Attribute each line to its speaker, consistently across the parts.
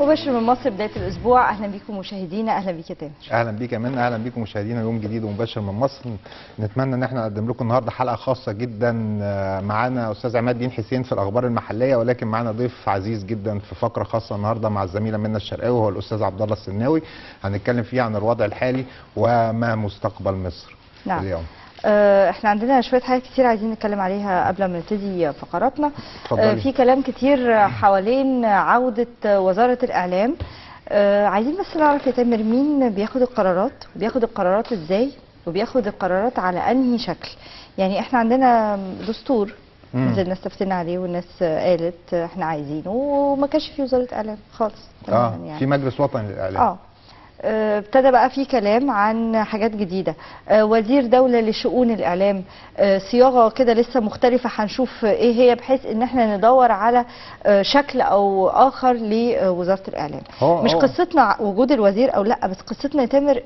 Speaker 1: مباشر من مصر بداية الأسبوع. أهلا بكم مشاهدينا، أهلا بك يا تامر.
Speaker 2: أهلا بك يا منى، أهلا بكم مشاهدينا. يوم جديد ومباشر من مصر. نتمنى إن احنا نقدم لكم النهارده حلقة خاصة جدا. معانا أستاذ عماد الدين حسين في الأخبار المحلية، ولكن معانا ضيف عزيز جدا في فقرة خاصة النهارده مع الزميلة منى الشرقاوي، وهو الأستاذ عبد الله السناوي. هنتكلم فيه عن الوضع الحالي وما مستقبل مصر. نعم. اليوم
Speaker 1: احنا عندنا شوية حاجات كتير عايزين نتكلم عليها قبل ما نبتدي فقراتنا. في كلام كتير حوالين عودة وزارة الإعلام. عايزين بس نعرف يا تامر مين بياخد القرارات، وبياخد القرارات ازاي، وبياخد القرارات على انهي شكل. يعني احنا عندنا دستور نزلنا استفتينا عليه والناس قالت احنا عايزينه، وما كانش في وزارة إعلام خالص.
Speaker 2: يعني في مجلس وطني للإعلام.
Speaker 1: ابتدى بقى في كلام عن حاجات جديدة، وزير دولة لشؤون الإعلام، صياغة كده لسه مختلفة هنشوف ايه هي، بحيث ان احنا ندور على شكل او اخر لوزارة الإعلام. مش قصتنا وجود الوزير او لا، بس قصتنا يا تامر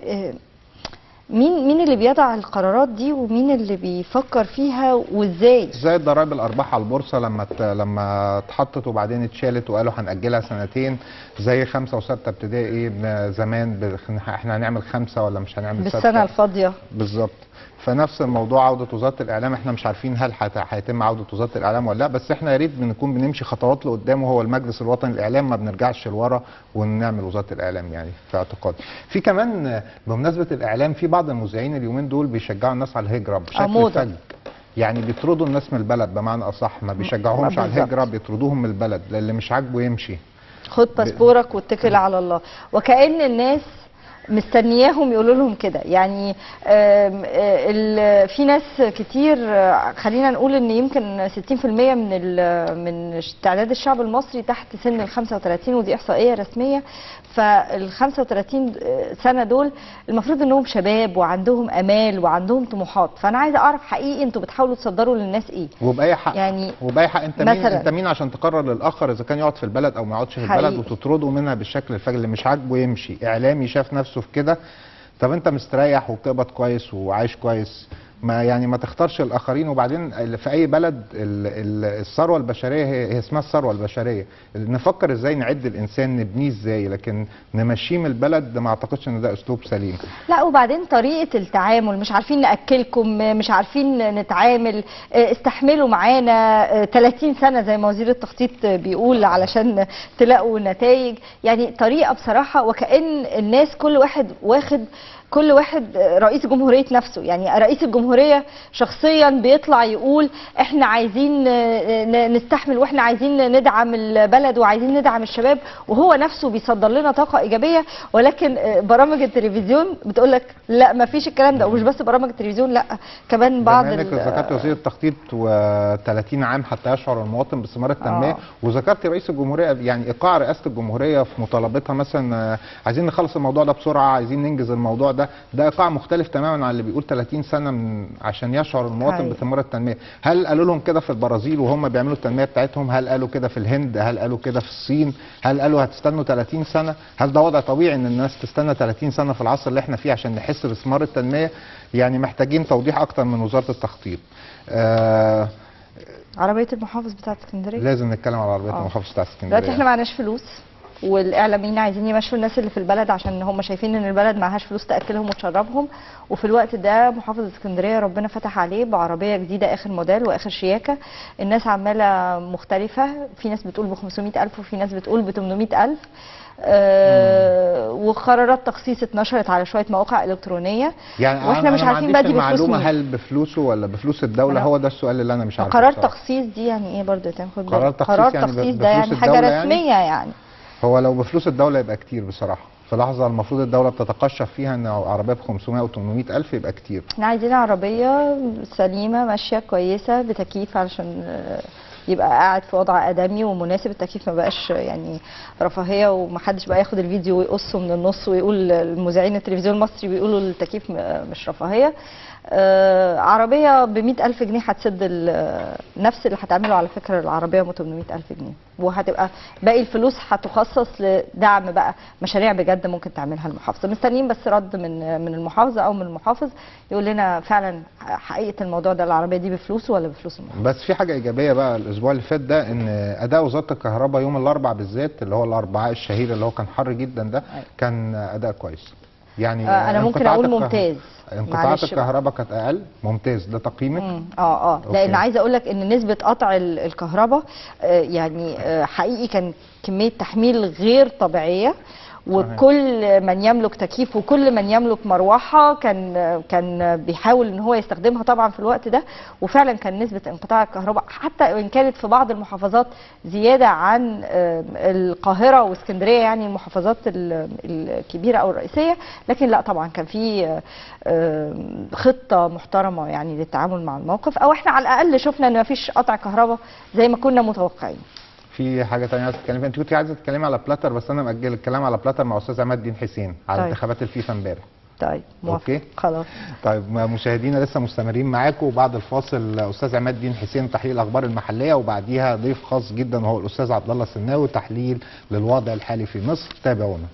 Speaker 1: مين اللي بيضع القرارات دي، ومين اللي بيفكر فيها، وازاي.
Speaker 2: زي ضرائب الارباح على البورصة لما اتحطت وبعدين اتشالت وقالوا هنأجلها سنتين، زي 5 و6 ابتدائي زمان، احنا هنعمل 5 ولا مش هنعمل 6
Speaker 1: بالسنة الفاضيه
Speaker 2: بالظبط. فنفس الموضوع عوده وزارة الاعلام، احنا مش عارفين هل هيتم عوده وزارة الاعلام ولا لا، بس احنا يا ريت بنكون بنمشي خطوات لقدام، وهو المجلس الوطني للاعلام ما بنرجعش لورا ونعمل وزارة الاعلام. يعني في اعتقادي في كمان بمناسبة الاعلام، في بعض المذيعين اليومين دول بيشجعوا الناس على الهجرة بشكل فج، يعني بيطردوا الناس من البلد، بمعنى اصح ما بيشجعوهمش على الهجرة، بيطردوهم من البلد، للي مش عاجبه يمشي،
Speaker 1: خد باسبورك واتكل على الله. وكأن الناس مستنياهم يقولوا لهم كده. يعني في ناس كتير، خلينا نقول ان يمكن 60% من تعداد الشعب المصري تحت سن ال 35، ودي احصائية رسمية. فال 35 سنة دول المفروض انهم شباب وعندهم امال وعندهم طموحات. فانا عايزه اعرف حقيقي انتوا بتحاولوا تصدروا للناس ايه؟
Speaker 2: وباي حق يعني؟ وباي حق انت مين، انت مين عشان تقرر للاخر اذا كان يقعد في البلد او ما يقعدش في البلد، وتطرده منها بالشكل الفج؟ اللي مش عاجبه يمشي. اعلامي شاف نفسه في كده، طب انت مستريح وبتقبض كويس وعايش كويس، ما يعني ما تختارش الاخرين. وبعدين في اي بلد الثروة البشرية هي اسمها الثروة البشرية، نفكر ازاي نعد الانسان، نبنيه ازاي، لكن نمشيه من البلد ما اعتقدش ان ده اسلوب سليم.
Speaker 1: لا، وبعدين طريقه التعامل، مش عارفين ناكلكم، مش عارفين نتعامل، استحملوا معانا 30 سنة زي ما وزير التخطيط بيقول علشان تلاقوا نتائج. يعني طريقه بصراحة وكأن الناس كل واحد واخد، كل واحد رئيس جمهورية نفسه. يعني رئيس الجمهورية شخصيا بيطلع يقول احنا عايزين نستحمل، واحنا عايزين ندعم البلد، وعايزين ندعم الشباب، وهو نفسه بيصدر لنا طاقة إيجابية. ولكن برامج التلفزيون بتقول لك لا، ما فيش الكلام ده. ومش بس برامج التلفزيون، لا كمان بعض
Speaker 2: ذكرت وزير التخطيط و30 عام حتى يشعر المواطن باستمرار التنمية، وذكرت رئيس الجمهورية، يعني إيقاع رئاسة الجمهورية في مطالبتها مثلا عايزين نخلص الموضوع ده بسرعة، عايزين ننجز الموضوع ده، ده ايقاع مختلف تماما عن اللي بيقول 30 سنة من عشان يشعر المواطن بثمار التنمية. هل قالوا لهم كده في البرازيل وهم بيعملوا التنمية بتاعتهم؟ هل قالوا كده في الهند؟ هل قالوا كده في الصين؟ هل قالوا هتستنوا 30 سنة؟ هل ده وضع طبيعي ان الناس تستنى 30 سنة في العصر اللي احنا فيه عشان نحس بثمار التنمية؟ يعني محتاجين توضيح اكتر من وزارة التخطيط.
Speaker 1: عربية المحافظ بتاعت اسكندرية،
Speaker 2: لازم نتكلم على عربية المحافظ بتاعت اسكندرية.
Speaker 1: دلوقتي احنا معناش فلوس، والاعلاميين عايزين يمشوا الناس اللي في البلد عشان هم شايفين ان البلد معهاش فلوس تاكلهم وتشربهم. وفي الوقت ده محافظ اسكندرية ربنا فتح عليه بعربيه جديدة اخر موديل واخر شياكه. الناس عماله مختلفة، في ناس بتقول ب 500,000 وفي ناس بتقول ب 800,000. وقرارات تخصيص اتنشرت على شوية مواقع الكترونية،
Speaker 2: يعني واحنا مش عارفين بقى دي بفلوس مين، هل بفلوسه ولا بفلوس الدولة؟ هو ده السؤال اللي انا مش عارفه.
Speaker 1: قرار تخصيص دي يعني ايه برضه يا تامر؟ خد بالك، قرار تخصيص ده يعني حاجة رسمية يعني.
Speaker 2: هو لو بفلوس الدولة يبقى كتير بصراحة. في لحظة المفروض الدولة بتتقشف فيها ان عربية ب 500 أو 800 ألف يبقى كتير.
Speaker 1: احنا عايزين عربية سليمة ماشية كويسة بتكييف علشان يبقى قاعد في وضع آدمي ومناسب. التكييف ما بقاش يعني رفاهية، ومحدش بقى ياخد الفيديو ويقصه من النص ويقول المذيعين التلفزيون المصري بيقولوا التكييف مش رفاهية. عربية ب 100,000 جنيه هتسد نفس اللي هتعمله على فكرة العربية ب 800,000 جنيه، وهتبقى باقي الفلوس هتخصص لدعم بقى مشاريع بجد ممكن تعملها المحافظة. مستنيين بس رد من المحافظة او من المحافظ يقول لنا فعلا حقيقة الموضوع ده، العربية دي بفلوسه ولا بفلوس المحافظة.
Speaker 2: بس في حاجة ايجابية بقى الاسبوع اللي فات ده، ان اداء وزارة الكهرباء يوم الاربعاء بالذات، اللي هو الاربعاء الشهير اللي هو كان حر جدا ده، كان اداء كويس. يعني
Speaker 1: انا ممكن اقول ممتاز.
Speaker 2: انقطاعات الكهرباء كانت اقل. ممتاز، ده تقييمك؟
Speaker 1: لان عايزه اقول لك ان نسبه قطع الكهرباء يعني حقيقي كان كمية تحميل غير طبيعية، وكل من يملك تكييف وكل من يملك مروحة كان بيحاول ان هو يستخدمها طبعا في الوقت ده. وفعلا كان نسبه انقطاع الكهرباء حتى وان كانت في بعض المحافظات زيادة عن القاهرة واسكندريه، يعني المحافظات الكبيرة او الرئيسية، لكن لا طبعا كان في خطه محترمه يعني للتعامل مع الموقف، او احنا على الاقل شفنا ان مفيش قطع كهرباء زي ما كنا متوقعين.
Speaker 2: في حاجة ثانية عايزه تتكلمي فيها؟ انت كنت عايزه تتكلمي على بلاتر، بس انا مأجل الكلام على بلاتر مع استاذ عماد الدين حسين على انتخابات الفيفا امبارح.
Speaker 1: طيب موافق، خلاص.
Speaker 2: طيب مشاهدينا لسه مستمرين معاكم، وبعد الفاصل استاذ عماد الدين حسين تحليل الاخبار المحلية، وبعديها ضيف خاص جدا وهو الاستاذ عبد الله السناوي تحليل للوضع الحالي في مصر. تابعونا.